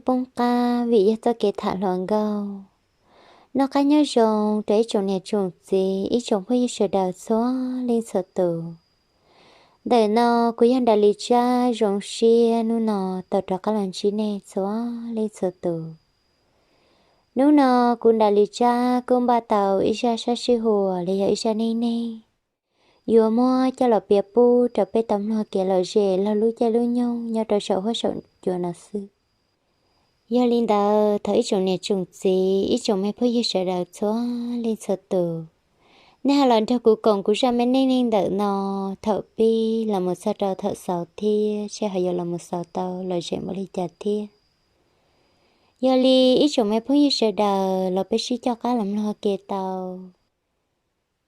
poob qab vim yog txoj kev tham hluas nkauj. Noj qab nyob zoo rau ib tsoom niam tsoom txiv, ib tsoom phooj ywg sawv daws txhua leej txhua tus. Ntawm no kuv yog Nras Lis Tsab zoo siab hnub no tau rov qab los ntsib nej txhua leej txhua tus. Hnub no kuv Nras Lis Tsab kuj npaj tau ib zaj sab sij huam los yog ib zaj neej neeg yuav muab coj los piav pub rau peb tau mloog kev lom zem laug lub caij lub nyoog nyob rau saum huab saum cua no xwb. Yog li ntawd thaum ib tsoom niam tsoom txiv, ib tsoom me phooj ywg sawv daws txhua leej txhua tus, nej ho los nrog kuv koom kuv zaj me neej neeg ntawm no thaum pib los mus txog rau thaum xaus thiab seb ho yuav los mus xaus tau lom zem npaum li cas thiab. Yog li ib tsoom me phooj ywg sawv daws los peb sib coj qab los mloog ke tau.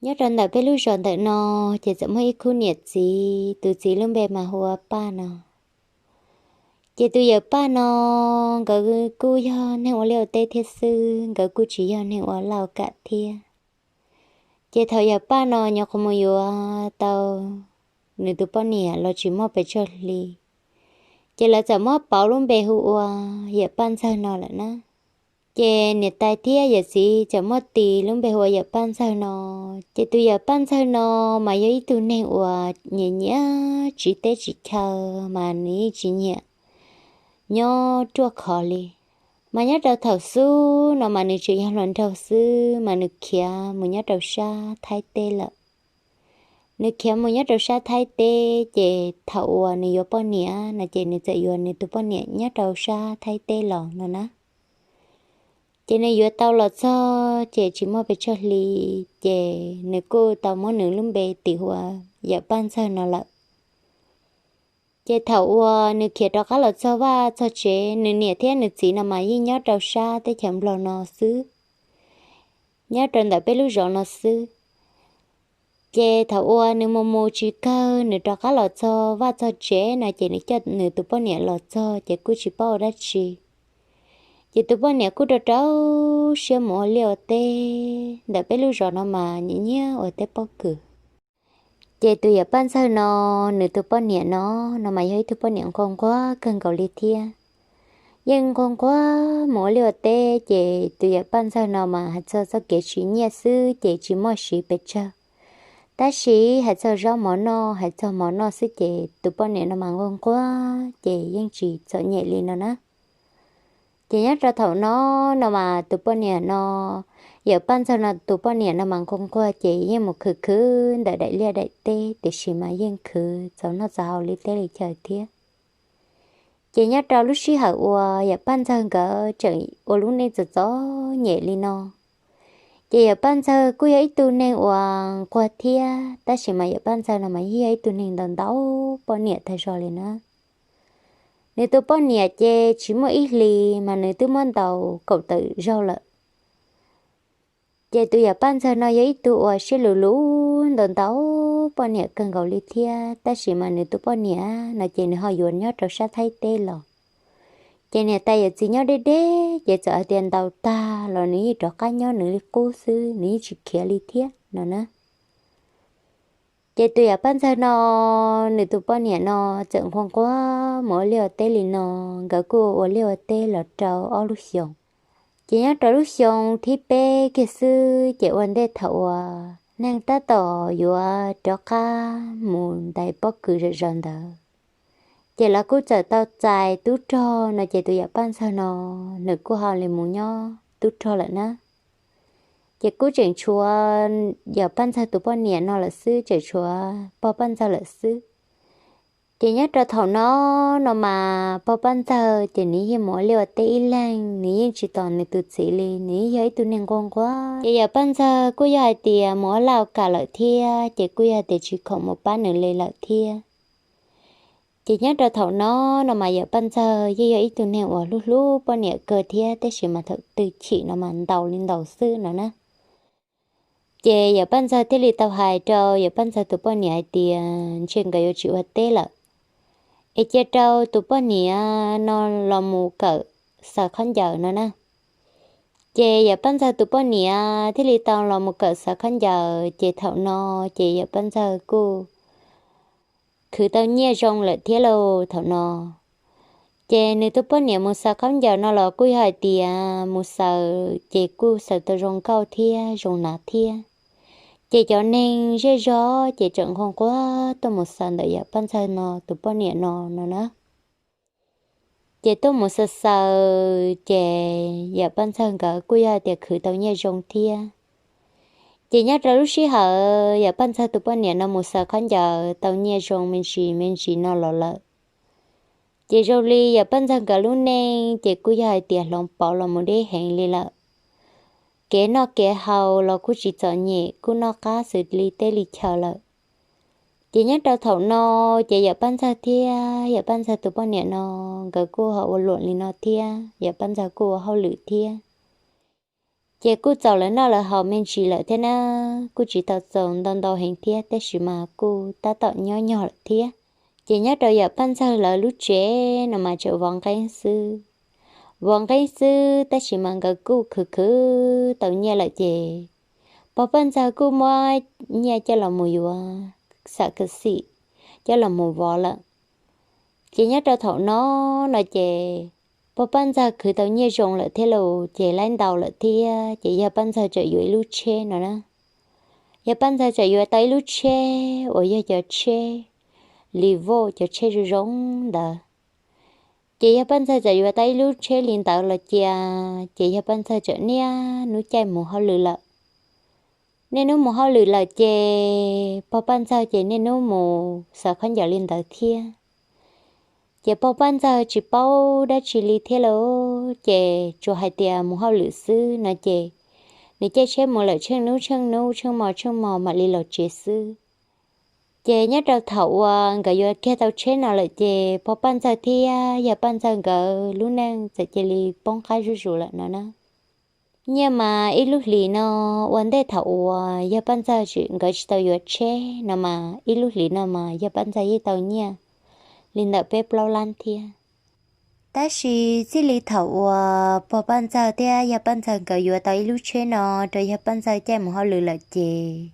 Nyob rau ntawm peb lub zos ntawm no ces txawm muaj ib khub niam txiv, tus txiv lub npe mas hu ua Paj no. Ces tus yawm Paj no nkawd kuj yog neeg ua liaj ua teb thiab xwb, nkawd kuj tsis yog neeg ua laj kam thiab. Ces thaum yawm Paj no nyuam qhuav mus yuav tau nws tus poj niam los tsis muaj pes tsawg hli, ces lawv txawm muab pauv lub npe hu ua yawm Paj Ntxawg no lawm na. Ces niam tais thiab yawm txiv txawm muab tis lub npe hu ua yawm Paj Ntxawg no. Ces tus yawm Paj Ntxawg no mas yog ib tug neeg uas nyiam nyiam tsiv teb tsiv chaw, mas nws yeej tsis nyiam nyob ruaj khov li. Mas nyob rau thaum xub no mas nws tseem yog hluas nraug xwb mas nws khiav mus nyob rau sab Thaib teb lawm. Nws khiav mus nyob rau sab Thaib teb ces thaum uas nws yuav poj niam no ces nws txawm yuav nws tus poj niam nyob rau sab Thaib teb los no na. Ces nws yuav tau los txog ces tsis muaj pes tsawg hli, ces nws kuj tau muab nws lub npe tis hu ua yawm Paj Ntxawg no lawm. Ces thaum uas nws khiav rov qab los txog vaj txog tsev, nws niam thiab nws txiv no mas yeej nyob rau sab teb chaws Nplog no xwb, nyob rau ntawm peb lub zos no xwb. Ces thaum uas nws mus mus tsis kawg nws rov qab los txog vaj txog tsev no ces nws coj nws tus poj niam los txog ces kuj tsis paub ua dab tsi. Ces tus poj niam kuj rau rau siab mus ua liaj ua teb ntawm peb lub zos no mas nyiam nyiam ua teb pob kws. Ces tus yawm Paj Ntxawg no, nws tus poj niam no, no mas yog ib tug poj niam nquag nquag kawg nkaus li thiab. Yeej nquag nquag mus ua liaj ua teb ces tus yawm Paj Ntxawg no mas hais txog txoj kev siv nyiaj xwb ces tsis muaj siv pes tsawg. Tab sis hais txog zaub mov noj, hais txog mov noj xwb ces tus poj niam no mas nquag nquag ces yeej tsis txom nyem li no na. Ces nyob rau thaum no, no mas tus poj niam no, yawm Paj Ntxawg no tus poj niam no mas nquag nquag ces yeej mus khwv khwv ntawm daim liaj daim teb tiam sis mas yeej khwv txaus noj txaus haus li teb li chaw thiab. Ces nyob rau lub sij hawm uas yawm Paj Ntxawg nkawd tseem ua lub neej txom txom nyem li no, ces yawm Paj Ntxawg kuj yog ib tug neeg uas nquag thiab tab sis mas yawm Paj Ntxawg no mas yeej yog ib tug neeg ntaus ntaus poj niam tag zog li na. Nws tus poj niam ces tsis muaj ib hlis mas nws twb muab ntaus kaum tawm zaug lawm. Ces tus yawm Paj Ntxawg no yog ib tug uas siab luv luv ntaus ntaus poj niam kawg nkaus li thiab tab sis mas nws tus poj niam no ces nws ho yuav nyob rau sab Thaib teb los. Ces niam tais yawm txiv nyob deb deb ces txawm hais tias ntaus tag los nws yeej rov qab nyob nws li qub xwb, nws yeej tsis khiav li thiab no na. Ces tus yawm Paj Ntxawg no, nws tus poj niam no txawm nquag nquag mus ua liaj ua teb li no, nkawd kuj ua liaj ua teb los rau ob lub xyoos. Ces nyob rau lub xyoo thib peb kiag xwb ces ua ntej thaum uas neeg tab tom yuav rov qab mus ntais pob kws zom zaws ntawd, ces lawv kuj txawm tau txais tub rog no ces tus yawm Paj Ntxawg no nws kuj ho li mus nyob tub rog lawm na. Ces kuj tseem tshuav yawm Paj Ntxawg tus poj niam no lawm xwb, tseem tshuav pog Paj Ntxawg lawm xwb. Ces nyob rau thaum no, no mas pog Paj Ntxawg ces nws yeej mus ua liaj ua teb ib leeg, nws yeej tsis tos nws tus txiv li, nws yeej yog ib tug neeg nquag nquag. Ces yawm Paj Ntxawg kuj yog hais tias mus ua laj ua kam lawm thiab ces kuj yog hais tias tsis khoom mus pab nws li lawm thiab. Ces nyob rau thaum no, no mas yawm Paj Ntxawg yeej yog ib tug neeg uas hlub hlub poj niam kawg thiab tab sis mas thaum twg chim no mas ntaus li ntaus xwb no na. Ces yawm Paj Ntxawg thiaj li tau hais rau yawm Paj Ntxawg tus poj niam hais tias ntshe nkawd yuav tsis ua teb lawm, es cia rau tus poj niam no los mus kawm xaws khaub ncaws no na. Ces yawm Paj Ntxawg tus poj niam thiaj li tau los mus kawm xaws khaub ncaws, ces thaum no ces yawm Paj Ntxawg kuj khwv tau nyiaj zoo lawm thiab lauj thaum no. Ces nws tus poj niam mus xaws khaub ncaws no los kuj yog hais tias mus xaws ces kuj xaws tau zoo nkauj thiab zoo hnav thiab. Ces cov neeg zej zog ces tseem nquag nquag tuaj mus xaws ntawm Yawm Paj Ntxawg no tus poj niam no no na. Ces tuaj mus xaws xaws ces Yawm Paj Ntxawg nkawd kuj yog hais tias khwv tau nyiaj zoo thiab. Ces nyob rau lub sij hawm Yawm Paj Ntxawg tus poj niam no mus xaws khaub ncaws tau nyiaj zoo me ntsis me ntsis no los lawm, ces zoo li Yawm Paj Ntxawg nkawd lub neej ces kuj yog hais tias hloov pauv los mus deb heev li lawm. Kev noj kev haus los kuj tsis txom nyem, kuj noj qab xws li teb li chaw lawm. Ces nyob rau thaum no ces Yawm Paj Ntxawg thiab Yawm Paj Ntxawg tus poj niam no nkawd kuj ho ua luam li no thiab, Yawm Paj Ntxawg kuj ua hauj lwm thiab. Ces kuj txaus lawv noj lawv haus me ntsis lawm thiab na, kuj tsis tau txaus ntau ntau heev thiab, tab sis mas kuj tab tom nyob nyog lawm thiab. Ces nyob rau Yawm Paj Ntxawg lawv lub tsev no mas tseem vov nqeeb xwb. Vov nqeeb xwb tab sis mas nkawd kuj khwv khwv tau nyiaj lawm ces pog Paj Ntxawg kuj muab nyiaj coj los mus yuav xam khwv xim coj los mus vov lawm. Ces nyob rau thaum no no ces pog Paj Ntxawg khwv tau nyiaj zoo lawm thiab los ces laib ntau lawm thiab ces Yawg Paj Ntxawg txawm yuav ib lub tsheb no na. Yawg Paj Ntxawg txawm yuav tau ib lub tsheb uas yog cov tsheb li vauj, cov tsheb zoo zoo ntawd. Ces Yawg Paj Ntxawg txawm yuav tau ib lub tsheb li ntawd los cia, ces Yawg Paj Ntxawg txawm niaj hnub caij mus hauj lwm lawm. Niaj hnub mus hauj lwm lawm ces pog Paj Ntxawg ces niaj hnub mus xaws khaub ncaws li ntawd thiab. Ces pog Paj Ntxawg tsis paub dab tsi li thiab lauj, ces tsuas hais tias mus hauj lwm xwb no ces nws caij tsheb mus lawm tsheej hnub tsheej hnub, tsheej hmo tsheej hmo mam li los tsev xwb. Ces nyob rau thaum uas nkawd yuav kiag tau tsheb no lawm ces pog Paj Ntxawg thiab Yawg Paj Ntxawg nkawd lub neej txawm cia li poob qab zuj zus lawm no na. Nyiaj mas ib lub hlis no, ua ntej thaum uas Yawg Paj Ntxawg tsis, nkawd tsis tau yuav tsheb no mas ib lub hlis no mas Yawg Paj Ntxawg yeej tau nyiaj li ntawm peb plaub lab thiab. Tab sis txij li thaum uas pog Paj Ntxawg thiab Yawg Paj Ntxawg nkawd yuav tau ib lub tsheb no rau Yawg Paj Ntxawg caij mus hauj lwm lawm ces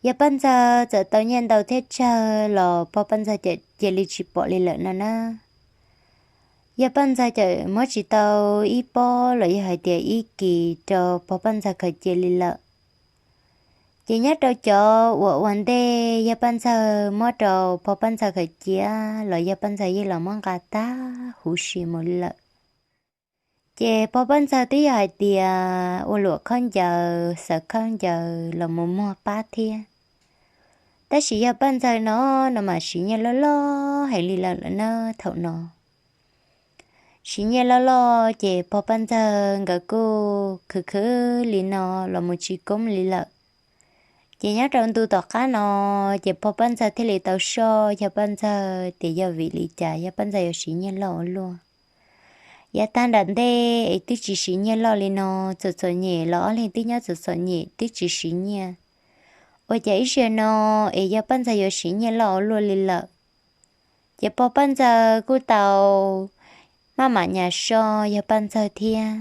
Yawg Paj Ntxawg txawm tau nyiaj ntau thiab tsawg los pog Paj Ntxawg cia li tsis pom li lawm no na. Yawg Paj Ntxawg txawm muab tsis tau ib pob los yog hais tias ib kis rau pog Paj Ntxawg khaws cia li lawm. Ces nyob rau cov uas ua ntej Yawg Paj Ntxawg muab rau pog Paj Ntxawg khaws cia los Yawg Paj Ntxawg yeej los muab nqa tag huv si mus li lawm. Ces pog Paj Ntxawg twb yog hais tias ua luam khaub ncaws, xaws khaub ncaws los mus muag pab thiab. Tab sis Yawg Paj Ntxawg no, no mas siv nyiaj loj loj heev li lawm lawm na thaum no. Siv nyiaj loj loj ces pog Paj Ntxawg nkawd kuj khwv khwv li no los mus tsis koob li lawm. Ces nyob rau ntu tom qab no, ces pog Paj Ntxawg thiaj li tau soj Yawg Paj Ntxawg tias yog vim li cas Yawg Paj Ntxawg yuav siv nyiaj loj ua luaj. Yav tag nram ntej es twb tsis siv nyiaj loj li no, txom txom nyem los ob leeg twb nyob txom txom nyem twb tsis siv nyiaj. Ua cas ib zaug no es Yawg Paj Ntxawg yuav siv nyiaj loj ua luaj li lawm. Ces pog Paj Ntxawg kuj tau maj mam nyas soj Yawg Paj Ntxawg thiab.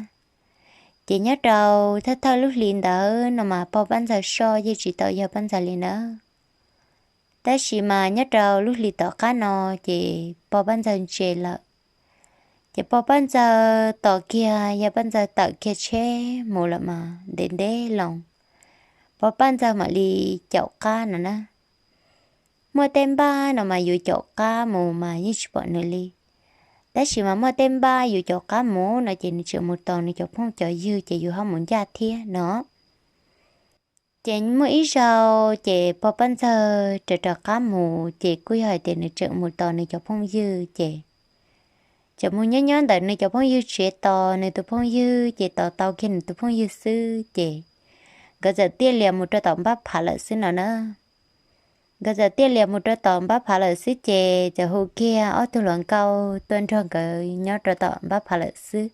Ces nyob rau thawj thawj lub hlis ntawd no mas pog Paj Ntxawg soj yeej tsis tau Yawg Paj Ntxawg li ntawd. Tab sis mas nyob rau lub hlis tom qab no ces pog Paj Ntxawg ntse lawm. Ces pog Paj Ntxawg tos kiag Yawg Paj Ntxawg tawm kiag tsheb mus lawm mas ntev ntev loo, pog Paj Ntxawg mam li caum qab no na. Muaj tej npaj no mas yus caum qab mus mas yeej tsis pom nws li. Tab sis mas muaj tej npaj yus caum qab mus no ces nws tseem mus tos nws cov phooj cov ywg ces yus ho mus ncaj thiab no. Ces muaj ib zaug ces pog Paj Ntxawg raws raws qab mus ces kuj yog hais tias nws tseem mus tos nws cov phooj ywg ces tseem mus nyob nyob ntawm nws cov phooj ywg tsev tos nws tus phooj ywg ces tos tau kiag nws tus phooj ywg xwb ces nkawd txawm tiaj lias mus rau tom npab phav lawm xwb no na. Nkawd txawm tiaj lias mus rau tom npab phav lawm xwb ces txawm hu kiag ob tug hluas nkauj tuaj nrog nkawd nyob rau tom npab phav lawm xwb.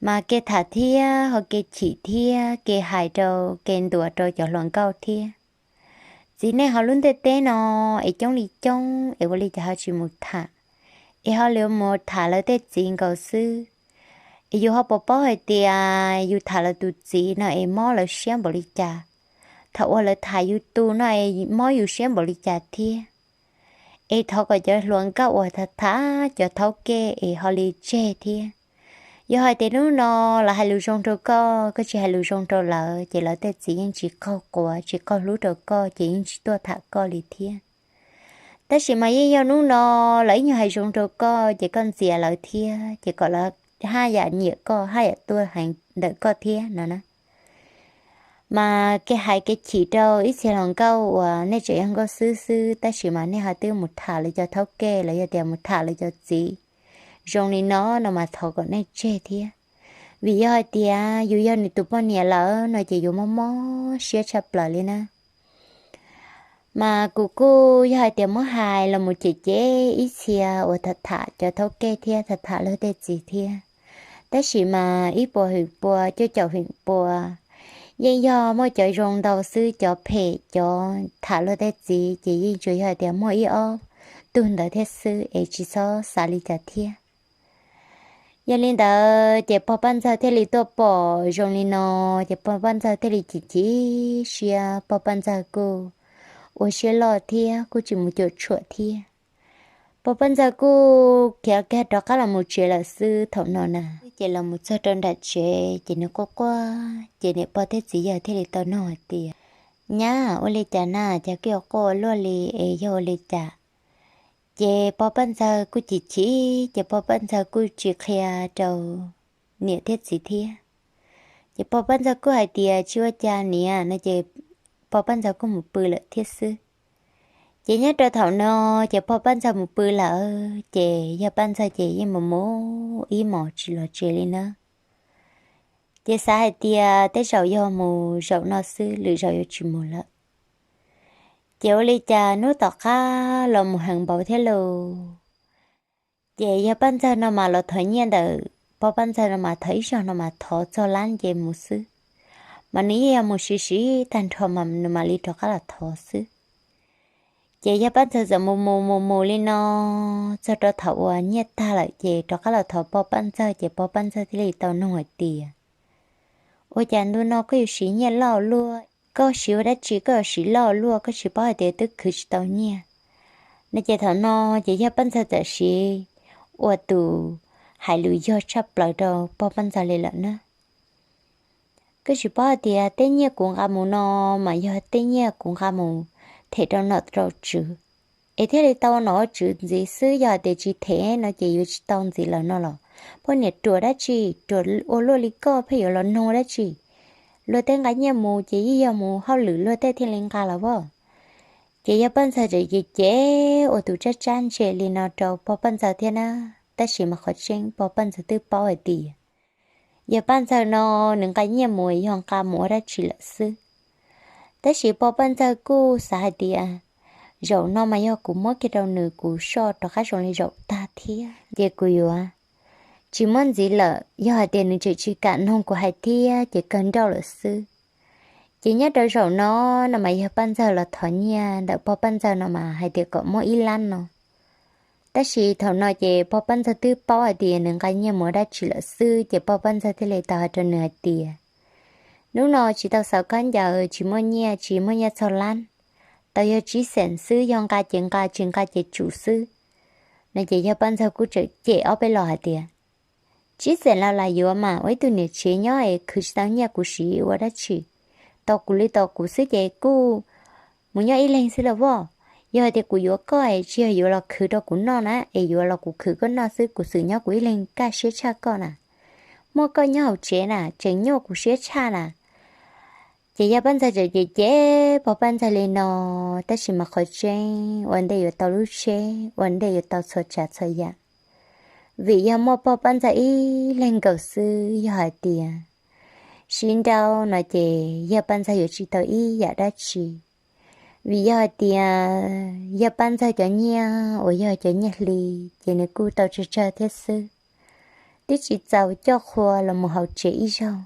Mas kev tham thiab ho kev chim thiab kev hais rau kev ntuas rau cov hluas nkauj thiab. Txiv neej hauv lub ntiaj teb no es coob li coob es ua li cas ho tsis mus tham, es ho lawv mus tham lawv tej txiv nkaus xwb. Es yus ho puas paub hais tias yus tham lawv tus txiv no es mob lawv siab npaum li cas, thaum uas lawv tham yus tus no es mob yus siab npaum li cas thiab. Es thov kom cov hluas nkauj uas tham tham cov thaub kej es ho li tseg thiab. Yog hais tias hnub no lawv hais lus zoo rau koj, koj tsis hais lus zoo rau lawv, ces lawv tej txiv yeej tsis qaug quav tsis qaug hlub rau koj, ces yeej tsis tuaj tham koj li thiab. Tab sis mas yeej yog hnub no lawv ib nyuag hais zoo rau koj, ces koj ntxias lawv thiab, ces kom lawv haj yam nyiam koj, haj yam tuaj heev ntawm koj thiab no na. Mas kev hais kev chim rau ib txhia hluas nkauj uas nej tseem yog nkauj xwb xwb, tab sis mas nej ho twb mus tham lawv cov thaub kej los yog tias mus tham lawv cov txiv zoo li no no mas thov kom nej tseg thiab. Vim yog hais tias yus yog nws tus poj niam lawm no ces yuav mob mob siab tshaj plaws li na. Mas kuv kuj yog hais tias muab hais los mus cem cem ib txhia uas tham tham cov thaub kej thiab tham tham luag tej txiv thiab. Tab sis mas ib puas feem pua cuaj caum feem pua yeej yog muaj cov zoo ntau xwb, cov phem cov tham luag tej txiv ces yeej tsuas yog hais tias muaj ib ob tug ntawd thiab xwb es tsis txhob xav li cas thiab. Yog li ntawd ces pog Paj Ntxawg thiaj li tuaj pom zoo li no, ces pog Paj Ntxawg thiaj li chim chim siab, pog Paj Ntxawg kuj ua siab loj thiab kuj tsis mus cuam tshuam thiab. Pog Paj Ntxawg kuj khiav kiag rov qab los mus tsev lawm xwb thaum no na. Ces los mus txog rau nram tsev ces nws quaj quaj, ces niam pog thiab txiv yawg thiaj li tau nug hais tias, Nyab, ua li cas na, cas koj yuav quaj ua luaj li es yog ua li cas? Ces pog Paj Ntxawg kuj chim chim, ces pog Paj Ntxawg kuj tsis qhia rau niam thiab txiv thiab. Ces pog Paj Ntxawg kuj hais tias, Tsis ua cas niam no, ces pog Paj Ntxawg kuj mus pw lawm thiab xwb. Ces nyob rau thaum no, ces pog Paj Ntxawg mus pw lawm, ces yawg Paj Ntxawg ces yeej mus mus ib hmos tsis los tsev li na. Ces xav hais tias tej zaum yog mus zaum no xwb, lwm zaus yuav tsis mus lawm. Ces ua li cas hnub tom qab los mus heev npaum thiab lauj. Ces yawg Paj Ntxawg no mas los thov nyiaj ntawm pog Paj Ntxawg no mas thov ib zaug no mas thov txog lab nce mus xwb, mas nws yeej yog mus siv siv tag nrho mas nws mam li rov qab los thov xwb. Ces yawg Paj Ntxawg txawm mus mus mus mus li no, txog rau thaum uas nyiaj tag lawm ces rov qab los thov pog Paj Ntxawg, ces pog Paj Ntxawg thiaj li tau nug hais tias, Ua cas ntu no koj yuav siv nyiaj loj luaj? Koj siv ua dab tsi koj yuav siv loj luaj, koj tsis paub hais tias twb khwv tsis tau nyiaj? No ces thaum no ces yawg Paj Ntxawg txawm siv ua tus hais lus yog tshaj plaws rau pog Paj Ntxawg li lawm na. Koj tsis paub hais tias tej nyiaj kuv nqa mus no mas yog tej nyiaj kuv nqa mus them rau nom rau tswv, es thiaj li tau nom ua tswv ntxiv xwb, yog hais tias tsis them no ces yuav tsis tau ntxiv lawm no los? Poj niam ruam dab tsi, ruam ua luaj li koj pheej yuav los nug dab tsi? Luag tej nqa nyiaj mus ces yeej yog mus hauj lwm luag tej thiaj li nqa los as. Ces yawg Paj Ntxawg txawm cem cem ua tus tsab tsab ntse li no rau pog Paj Ntxawg thiab na, tab sis mas qhov tseeb pog Paj Ntxawg twb paub hais tias yawg Paj Ntxawg no nws nqa nyiaj mus yog nqa mus ua dab tsi lawm xwb. Tab sis pog Paj Ntxawg kuj xav hais tias, zaum no mas yog kuv muab kiag rau nws kuv soj rov qab zoo li zaum tag thiab ces kuv yuav tsis muab ntxiv lawm, yog hais tias nws tseem tsis kam noog kuv hais thiab ces kawg nrauj lawm xwb. Ces nyob rau zaum no, no mas yawg Paj Ntxawg los thov nyiaj ntawm pog Paj Ntxawg no mas hais tias kom muab ib lab no. Tab sis thaum no ces pog Paj Ntxawg twb paub hais tias nws nqa nyiaj mus ua dab tsi lawm xwb, ces pog Paj Ntxawg thiaj li tau hais rau nws hais tias, hnub no tsis tau xav khaub ncaws, tsis muaj nyiaj, tsis muaj nyiaj txog lab, tau yog tsib xeem xwb, yog nqa ces nqa, tsis nqa ces tsum xwb. No ces yawg Paj Ntxawg kuj txawm cem ob peb los hais tias, tsib xeem los lam yuav mas, ua ib tug niam tsev nyob es khwv tsis tau nyiaj kuv siv ua dab tsi? Tos kuv li tos kuv xwb ces kuj mus nyob ib leeg xwb los as. Yog hais tias kuv yuav koj es tsis yog yuav los khwv rau kuv noj na, es yuav los kuv khwv koj noj xwb, kuv xwm nyob kuv ib leeg kaj siab tshaj koj na. Muaj koj nyob hauv tsev na tseem nyuaj kuv siab tshaj na. Ces yawg Paj Ntxawg txawm cem cem pog Paj Ntxawg li no, tab sis mas qhov tseeb ua ntej yuav tau lub tsheb, ua ntej yuav tau txhua tsav txhua yam. Vim yog muaj pog Paj Ntxawg ib leeg nkaus xwb, yog hais tias sib nrauj no ces yawg Paj Ntxawg yuav tsis tau ib yam dab tsi. Vim yog hais tias yawg Paj Ntxawg cov nyiaj uas yog cov nyiaj hli ces nws kuj tau tsawg tsawg thiab xwb, twb tsis txaus coj qhua los mus hauv tsev ib zaug.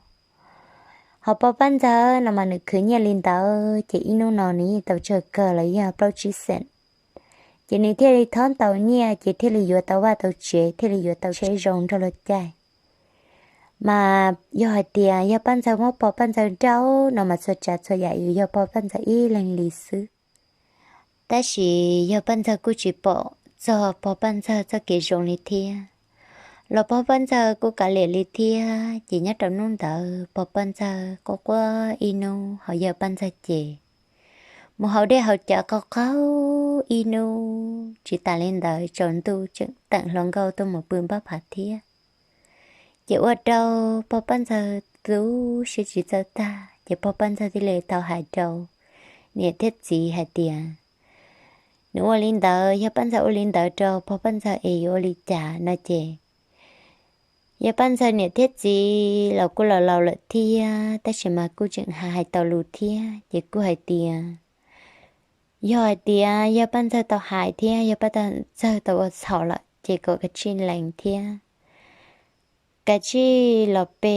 Ho pog Paj Ntxawg no mas nws khwv nyiaj li ntawd ces ib hnub no nws yeej tau tsawg kawg los yog plaub tsib xeem. Ces nws thiaj li thob ntau nyiaj ces thiaj li yuav tau vaj tau tsev, thiaj li yuav tau tsheb zoo nrog luag caij. Mas yog hais tias yawg Paj Ntxawg muab pog Paj Ntxawg nrauj no mas txhua tsav txhua yam yuav yog pog Paj Ntxawg ib leeg li xwb. Tab sis yawg Paj Ntxawg kuj tsis pom txog pog Paj Ntxawg txoj kev zoo li thiab, los pog Paj Ntxawg kuj kav liam li thiab. Ces nyob rau hnub ntawd pog Paj Ntxawg quaj quaj ib hnub, ho yawg Paj Ntxawg ces mus haus dej haus cawv qaug qaug ib hnub. Tsis tas li ntawd tsaus ntuj tseem teem hluas nkauj tuaj mus pw npab phav thiab. Ces ua rau pog Paj Ntxawg tu siab tsis txawj tag, ces pog Paj Ntxawg thiaj li tau hais rau niam thiab txiv hais tias, nws ua li ntawd, yawg Paj Ntxawg ua li ntawd rau pog Paj Ntxawg es yuav ua li cas no ces, yawg Paj Ntxawg niam thiab txiv los kuj laus laus lawm thiab, tab sis mas kuj tseem hais hais tau lus thiab, ces kuj hais tias, yog hais tias yawg Paj Ntxawg tau hais thiab yawg Paj Ntxawg tau ua txhaum lawm ces kom kav tsij lees thiab, kav tsij los pe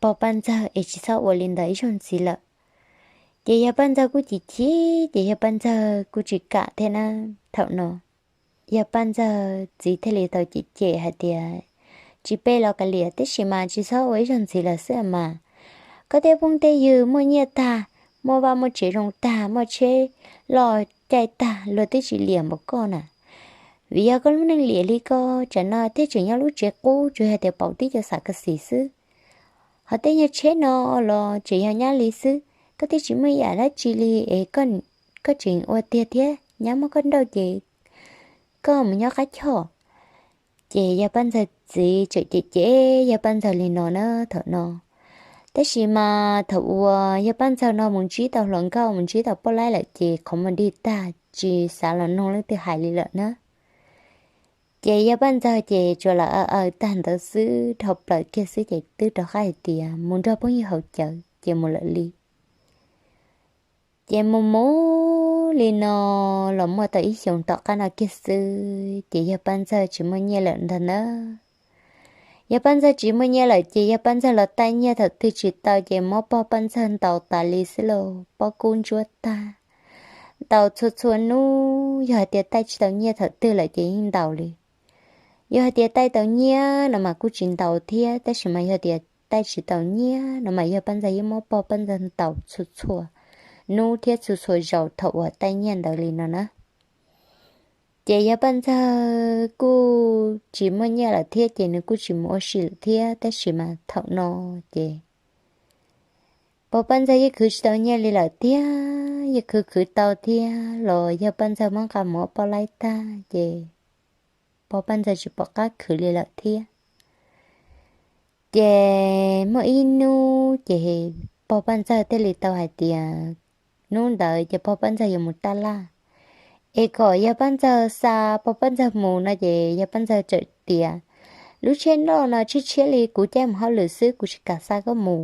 pog Paj Ntxawg es tsis txhob ua li ntawd ib zaug ntxiv lawm. Ces yawg Paj Ntxawg kuj chim chim, ces yawg Paj Ntxawg kuj tsis kam thiab na. Thaum no yawg Paj Ntxawg txiv thiaj li tau cem cem hais tias, tsis pe los kav liam, tab sis mas tsis txhob ua ib zaug ntxiv lawm xwb mas. Koj tej phooj tej ywg muaj nyiaj tag, muaj vaj muaj tsev zoo tag, muaj tsheb loj caij tag, luag twb tsis liam npaum koj na. Vim yog koj lub neej liam li ko, tsam no thiaj tseem nyob lub tsev qub, tsuas yog tias pauv tib co xav ka xis xwb. Ho tej nyuag tsheb no los tseem yog nyab li xwb, koj twb tsis muaj yam dab tsi li es koj tseem ua tiag thiab, nyab muab koj nrauj ces koj mus nyob qab choj. Ces yawg Paj Ntxawg txiv tseem cem cem yawg Paj Ntxawg li no na thaum no. Tab sis mas thaum uas yawg Paj Ntxawg no mus ntsib tau hluas nkauj, mus ntsib tau poj laib lawm ces qhov muag dig tag, tsis xav los mloog leej twg hais li lawm na. Ces yawg Paj Ntxawg ces tsuas lam aw aw tag ntawd xwb, dhau plaws kiag xwb ces twb rov qab hais tias mus nrog phooj ywg haus cawv ces mus lawm li. Ces mus mus li no los muaj tau ib xyoos tom qab no kiag xwb ces yawg Paj Ntxawg tsis muaj nyiaj lawm ntag na. Yawg Paj Ntxawg tsis muaj nyiaj lawm ces yawg Paj Ntxawg los taij nyiaj thaum twg tsis tau ces muab pog Paj Ntxawg ntaus tas li xwb lauj, pob kub ntsuab tag. Ntaus txhua txhua hnub, yog hais tias taij tsis tau nyiaj thaum twg lawm ces yeej ntaus li. Yog hais tias taij tau nyiaj no mas kuj tsis ntaus thiab, tab sis mas yog tias taij tsis tau nyiaj no mas yawg Paj Ntxawg yeej muab pog Paj Ntxawg ntaus txhua txhua hnub thiab txhua txhua zaus thaum uas taij nyiaj ntawd li no na. Ces yawg Paj Ntxawg kuj tsis muaj nyiaj lawm thiab ces nws kuj tsis mus ua si lawm thiab, tab sis mas thaum no ces pog Paj Ntxawg yeej khwv tsis tau nyiaj li lawm thiab, yeej khwv khwv tau thiab los yawg Paj Ntxawg muab nqa mus ua poj laib tag ces pog Paj Ntxawg tsis pom qab khwv li lawm thiab. Ces muaj ib hnub ces pog Paj Ntxawg thiaj li tau hais tias, hnub ntawd ces pog Paj Ntxawg yuav mus taj laj, es kom yawg Paj Ntxawg xa pog Paj Ntxawg mus no ces yawg Paj Ntxawg txawm tias, lub tsheb loj no tshiab tshiab li, kuv caij mus hauj lwm xwb, kuv tsis kam xa koj mus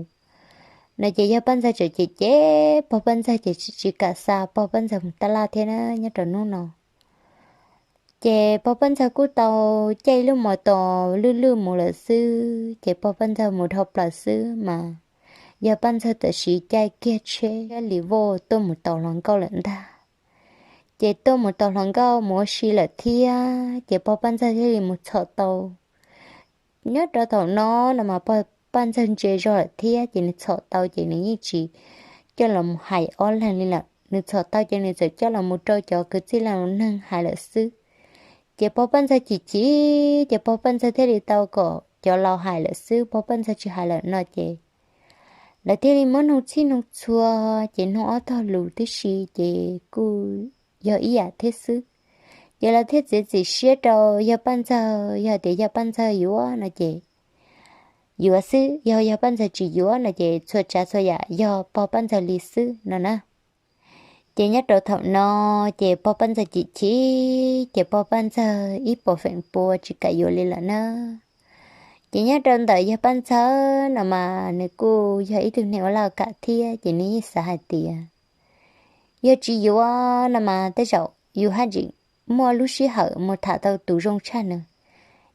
no ces yawg Paj Ntxawg txawm cem cem pog Paj Ntxawg ces tsis kam xa pog Paj Ntxawg mus taj laj thiab na nyob rau hnub no. Ces pog Paj Ntxawg kuj tau caij lub mos tos lwj lwj mus lawm xwb, ces pog Paj Ntxawg mus dhau plaws xwb mas yawg Paj Ntxawg tam sim caij kiag tsheb li voj tuaj mus tos hluas nkauj lawm ntag. Ces tuaj mus tos hluas nkauj mus ua si lawm thiab, ces pog Paj Ntxawg thiaj li mus txhom tau. Nyob rau thaum no no mas pog Paj Ntxawg ntse zog lawm thiab, ces nws txhom tau ces nws yeej tsis coj los mus hais ob leeg li lawm. Nws txhom tau ces nws txawm coj los mus rau cov kwv tij neej hais lawm xwb. Ces pog Paj Ntxawg chim chim, ces pog Paj Ntxawg thiaj li tau kom cov laus hais lawm xwb, pog Paj Ntxawg tsis hais lawm no ces lawv thiaj li muab nug txhij nug txhua, ces nug ob tog lus tib si ces kuj yog ib yam thiab xwb. Ces lawv thiaj txiav txim siab rau yawg Paj Ntxawg, yog tias yawg Paj Ntxawg yuav no ces yuav xwb, yog yawg Paj Ntxawg tsis yuav no ces txhua tsav txhua yam yog pog Paj Ntxawg li xwb no na. Ces nyob rau thaum no ces pog Paj Ntxawg chim chim, ces pog Paj Ntxawg ib puas feem pua tsis kam yuav li lawm na. Ces nyob rau ntawm yawg Paj Ntxawg no mas nws kuj yog ib tug neeg ua laj kam thiab, ces nws yeej xav hais tias yog tsis yuav no mas tej zaum yus haj tseem muaj lub sij hawm mus tham tau tus zoo tshaj nws.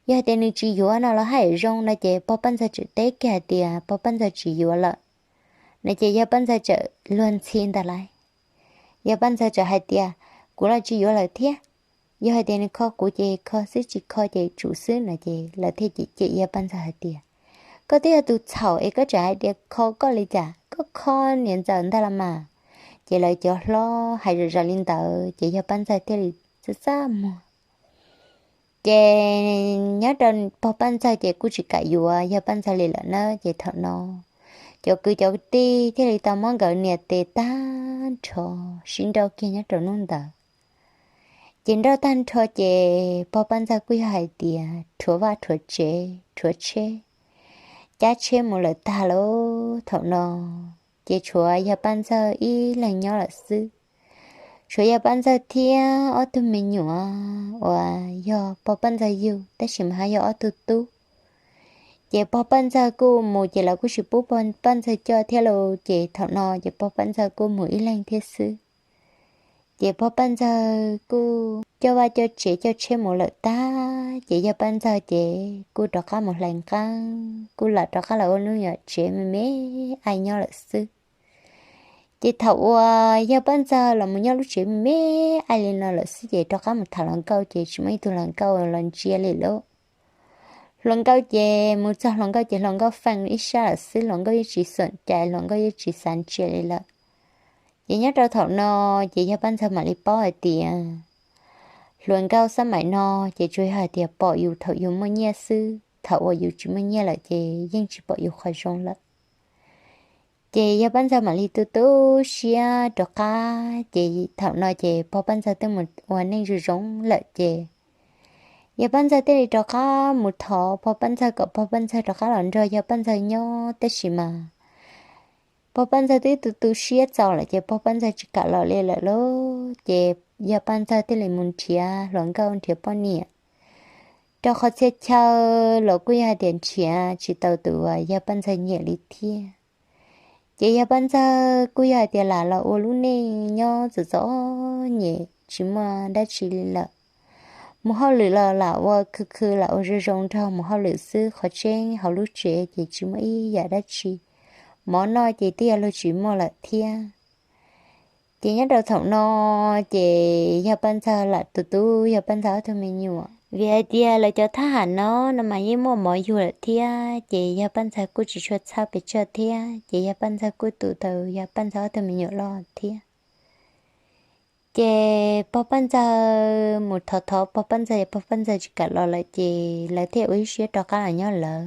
Yog tias nws tsis yuav no los haj yam zoo no ces pog Paj Ntxawg tseem teb kiag hais tias pog Paj Ntxawg tsis yuav lawm no ces yawg Paj Ntxawg txawm luag ntxhi ntag lauj. Yawg Paj Ntxawg txawm hais tias, kuv los tsis yuav lawm thiab, yog hais tias nws kho kuv ces kho xwb, tsis kho ces tsum xwb no ces lawv thiaj cem cem yawg Paj Ntxawg hais tias, koj twb yog tus txhaum es koj tseem hais tias kho koj li cas, koj kho niam ntxawm ntag los mas. Ces lawv cov hlob hais zom zaws li ntawd ces yawg Paj Ntxawg thiaj li txaj txaj muag. Ces nyob rau pog Paj Ntxawg ces kuj tsis kam yuav yawg Paj Ntxawg li lawm na. Ces thaum no cov kwv cov tij thiaj li tau muab nkawd nias tes tag nrho sib nrauj kiag nyob rau hnub ntawd. Ces nrauj tag nrho ces pog Paj Ntxawg kuj yog hais tias rhuav vaj rhuav tsev rhuav tsheb, cab tsheb mus lawm tag lawm. Thaum no ces tshuav yawg Paj Ntxawg ib leeg nyob lawm xwb. Tshuav yawg Paj Ntxawg thiab ob tug me nyuam uas yog pog Paj Ntxawg yug tab sis mas haj yog ob tug tub. Ces pog Paj Ntxawg kuj mus ces lawv kuj tsis pub pog Paj Ntxawg coj thiab lauj. Ces thaum no ces pog Paj Ntxawg kuj mus ib leeg thiab xwb. Ces pog Paj Ntxawg kuj coj vaj coj tsev coj tsheb mus lawm tag ces yawg Paj Ntxawg ces kuj rov qab mus hlais nqeeb, kuj lam rov qab los ua lub nyuam tsev me me aib nyob lawm xwb. Ces thaum uas yawg Paj Ntxawg los mus nyob lub tsev me me aib li no lawm xwb ces rov qab mus tham hluas nkauj ces tsis muaj ib tug hluas nkauj los ntsia li lauj. Hluas nkauj ces mus txog hluas nkauj ces hluas nkauj feej ib sab lawm xwb, hluas nkauj yeej tsis xom cai, hluas nkauj yeej tsis xav ntsia li lawm. Ces nyob rau thaum no ces yawg Paj Ntxawg mam li paub hais tias hluas nkauj xab maim no ces tsuas yog hais tias pom yus thaum yus muaj nyiaj xwb, thaum uas yus tsis muaj nyiaj lawm ces yeej tsis pom yus qhov zoo lawm. Ces yawg Paj Ntxawg mam li tu tu siab rov qab. Ces thaum no ces pog Paj Ntxawg twb mus ua neej zoo zoo lawm ces yawg Paj Ntxawg thiaj li rov qab mus thov pog Paj Ntxawg kom pog Paj Ntxawg rov qab los nrog yawg Paj Ntxawg nyob tab sis mas pog Paj Ntxawg twb tu tu siab txaus lawm ces pog Paj Ntxawg tsis kam los li lawm lauj. Ces yawg Paj Ntxawg thiaj li mus nrhiav hluas nkauj nrhiav poj niam rau qhov txhia chaw los kuj yog hais tias nrhiav tsis tau tus uas yawg Paj Ntxawg nyiam li thiab. Ces yawg Paj Ntxawg kuj yog hais tias lam los ua lub neej nyob txom txom nyem tsis muaj dab tsi li lawm. Mus hauj lwm los lam ua khw khw lam ua zoo zoo nrog mus hauj lwm xwb, qhov tseeb hauv lub tsev ces tsis muaj ib yam dab tsi, mov noj ces twb yog luag tsis muaj lawm thiab. Ces nyob rau thaum no ces yawg Paj Ntxawg lam tu tu yawg Paj Ntxawg ob tug me nyuam, vim hais tias lawv cov thab ham no no mas yeej muaj mov yug lawm thiab ces yawg Paj Ntxawg kuj tsis tshua txhawj pes tsawg thiab ces yawg Paj Ntxawg kuj tu tau yawg Paj Ntxawg ob tug me nyuam loj thiab. Ces pog Paj Ntxawg mus thov thov pog Paj Ntxawg, pog Paj Ntxawg tsis kam los lawm ces lawv thiaj ua ib siab rov qab los nyob lawv.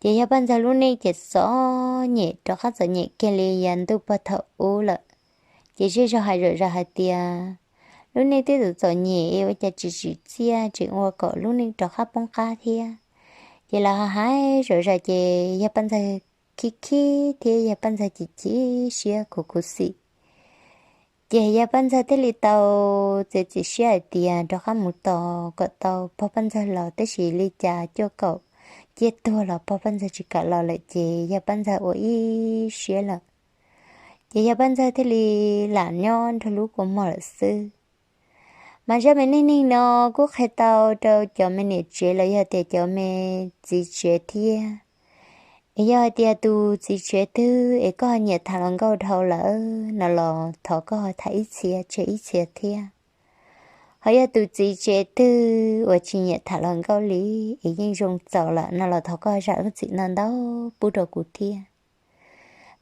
Ces yawg Paj Ntxawg lub neej ces txom nyem rov qab txom nyem kiag li yav ntuj puag thaum ub lawm. Ces zej zog hais zom zaws hais tias lub neej twb txom txom nyem ua cas tsis tsim txiaj tseem ua kom lub neej rov qab poob qab thiab. Ces lawv hais zom zaws ces yawg Paj Ntxawg khib khib thiab yawg Paj Ntxawg chim chim siab khuv khuv xim. Ces yawg Paj Ntxawg thiaj li tau txiav txim siab hais tias rov qab mus tos kom tau pog Paj Ntxawg los tab sis li cas cuaj kaum ciaj tuag los pog Paj Ntxawg tsis kam los lawm ces yawg Paj Ntxawg ua ib siab lawm. Ces yawg Paj Ntxawg thiaj li lam nyob nrog lub kua muag lawm xwb. Mas zaj me neej neeg no kuj qhia tau rau cov me niam tsev los yog tias cov me txiv tsev thiab. Es yog hais tias tus txiv tsev twg es koj ho nyiam tham hluas nkauj dhau lawm no los thov koj ho tham ib txhia tseg ib txhia thiab. Ho yog tus txiv tsev twg uas tsis nyiam tham hluas nkauj li es yeej zoo txaus lawm no los thov koj zam lub txim no ntau pub rau kuv thiab.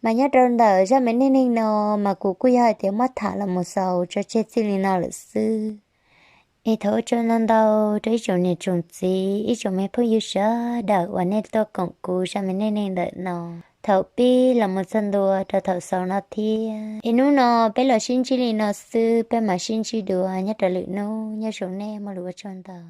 Mas nyob rau ntawm zaj me neej neeg no mas kuv kuj yog hais tias muab tham los mus xaus tso tseg txij li no lawm xwb. Es thov ua tsaug ntau ntau rau ib tsoom niam tsoom txiv ib tsoom me phooj ywg sawv daws uas nej tuaj koom kuv zaj me neej neeg ntawm no thaum pib los mus txog ntua rau thaum xaus no thiab. Es hnub no peb los sib ntsib li no xwb, peb mam sib ntsib dua nyob rau lwm hnub. Nyob zoo nej, muaj lus ua tsaug ntau.